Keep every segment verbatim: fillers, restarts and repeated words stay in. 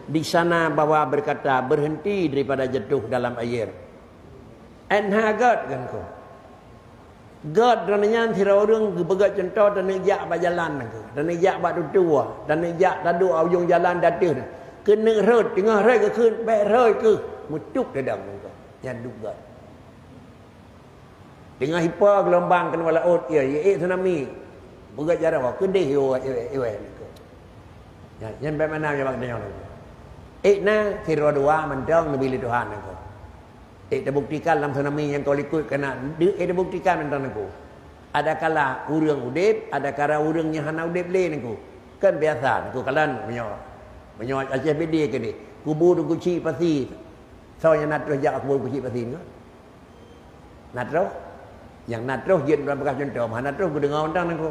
Di sana bahwa berkata, "Berhenti daripada jatuh dalam air." Enha gèt kan ko. Gèt droeneuh nyan sidroe ureueng geupeugèt cuntoh, taneuk jak bak jalan nangko, taneuk jak bak tutoe, taneuk jak taduek ujong jalan di ateueh. Keuneuk rhot, teungoh rhot geukheun, "Bèk rhot keuh," meutup dadam nangko. Nyan duek gèt. Teungoh ipo geulombang keunoe laôt, ya, ya, eh, tsunami. Peugèt jaroe, keudeh iwèh, iwèh, iwèh nangko. Nyan, nyan bèk mana nyan bak geutanyoe nangko. Eh, na sidroe dua mantong neubi lé Tuhan nangko. Eh, teubuktikan lam tsunami nyang ka likot keunan, deuek, eh, teubuktikan mantong nangko. Adakala ureueng udép, adakala ureueng nyang hana udép lé nangko. Kan biasa nangko kalon meunyoe, meunyoe Aceh Pidie keudeh, kubu Teungku Chik Pasi. Soe nyang na troh jak kubu Teungku Chik Pasi nangko? Na troh? Nyang na troh jeuet bak peugah cuntoh, hana troh geudeungoe mantong nangko.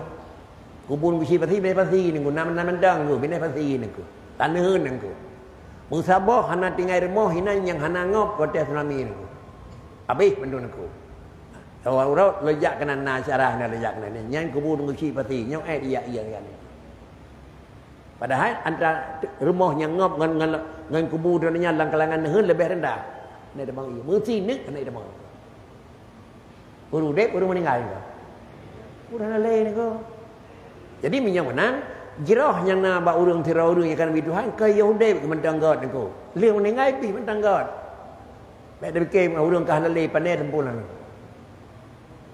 Kubu Teungku Chik Pasi, binéh pasi nangko, na, na mantong nangko, binéh pasi nangko. Taneuheun nangko. Meusaboh hana tinggai rumoh inan nyang hana ngop watèe tsunami nangko. Abéh bandum nangko. Sawa uroe lojak keunan na syarah na lojak keunan. Nyan kubu Teungku Chik Pasi, nyoe eh iya iya kan. Padahai antara rumoh nyang ngop ngon, ngon, ngon kubu droeneuh nyan lam kalangan neuheun leubeh rendah. Hana tamong ié. Meusineuk hana tamong. Ureueng udép, ureueng meuninggai nangko. Ureueng hana lé nangko. Jadi meunyoe meunan, jroh nyang na bak ureueng sidroe ureueng nyang ka neubi Tuhan, ka yôh udép mantong gèt nangko. Lheueh meuninggai pih mantong gèt. Bèk tapike ureueng ka hana lé, pandai teumpôh nangko.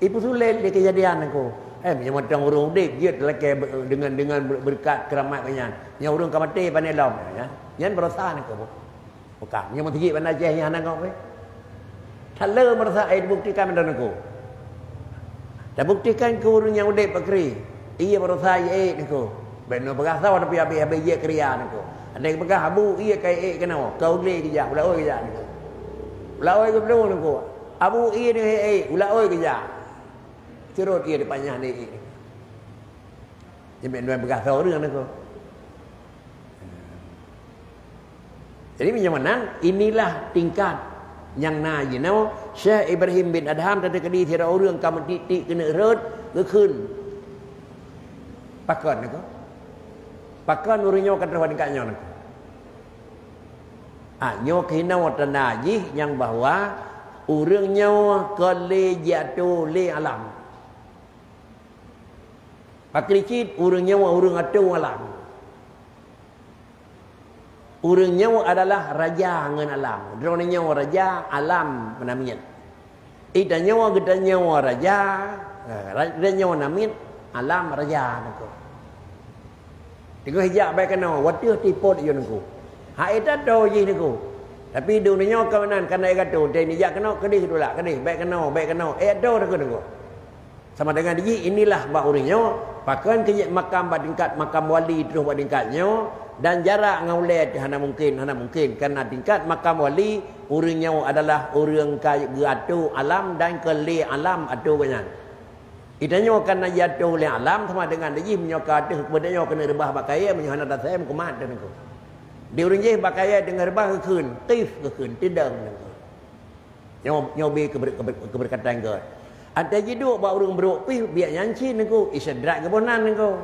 Ipeusulet lé keujadian nangko. Eh, meunyoe mantong ureueng udép jeuet lakèe be-, deungon, deungon be-, beureukat keuramat geuh nyan. Meunyoe ureueng ka maté, pandai lom, ya. Nyan baroesa nangko. Bukan, meunyoe meuseujid Banda Aceh nyan hana ngop, eh. That le meurasa, eh, teubuktikan mantong nangko. Teubuktikan keu ureueng nyang udép bak keuri. Iya baroesa, iya, eh, nangko. Bèk neupeugah soe tapi habéh-habéh jeuet keu ria nangko. Ada nyang peugah abu iya ka, eh, keunoe, ka u glé geujak, u laôt geujak nangko. U laôt geubloe nangko. Abu ié nyoe, eh, eh, u laôt geujak. Seurôt ié dipanyah lé ié. Nyan bèk lôn peugah soe ureueng nangko. Jadi meunyoe meunan, inilah tingkat nyang na jinoe Syekh Ibrahim bin Adham, teukeudi sidroe ureueng ka meutik-tik keuneuk rhot, geukheun. Pakon nangko? Pakon ureueng nyoe ka troh tingkat nyoe nangko? Ah, nyoe keunoe tanda jih nyang bahwa ureueng nyoe kon lé jiatoe lé alam. Pakri cit ureueng nyoe ureueng atoe alam. Ureueng nyoe adalah raja ngon alam. Droeneuh nyoe raja, alam namiet. Geutanyoe, geutanyoe raja, eh, ra-, geutanyoe namiet, alam raja nangko. Teungoh jak bèk keunoe, watèe tipot yue nangko. Hai atoe jih nangko. Tapi droeneuh nyoe ka meunan, ka na atoe, teuh nijak keunoe, keudeh geutulak, keudeh, bèk keunoe, bèk keunoe. Eh, atoe nangko, nangko. Sama dengan jih, inilah bak ureueng nyoe, pakon keu jeuet makam bak tingkat makam wali troh bak tingkat nyoe, dan jarak ngon ulèe teuh hana mungken, hana mungken. Karena tingkat makam wali, ureueng nyoe adalah ureueng ka geuatoe alam dan kon lé alam atoe gobnyan. Geutanyoe ka na jiatoe lé alam sama dengan jih meunyoe ka ateueh keubeudôh nyoe keuneuk reubah bak kayèe, meunyoe hana tasém kumat teuh nangko. Di ureueng jih bak kayèe teungoh reubah geukheun, qif geukheun, teudong nangko. Nyoe, nyoe bie keuber-, keuber-, keubeureukat gèt. Até jiduek bak ureueng brok pih biet nyan cit nangko, isadrak geuboh nan nangko.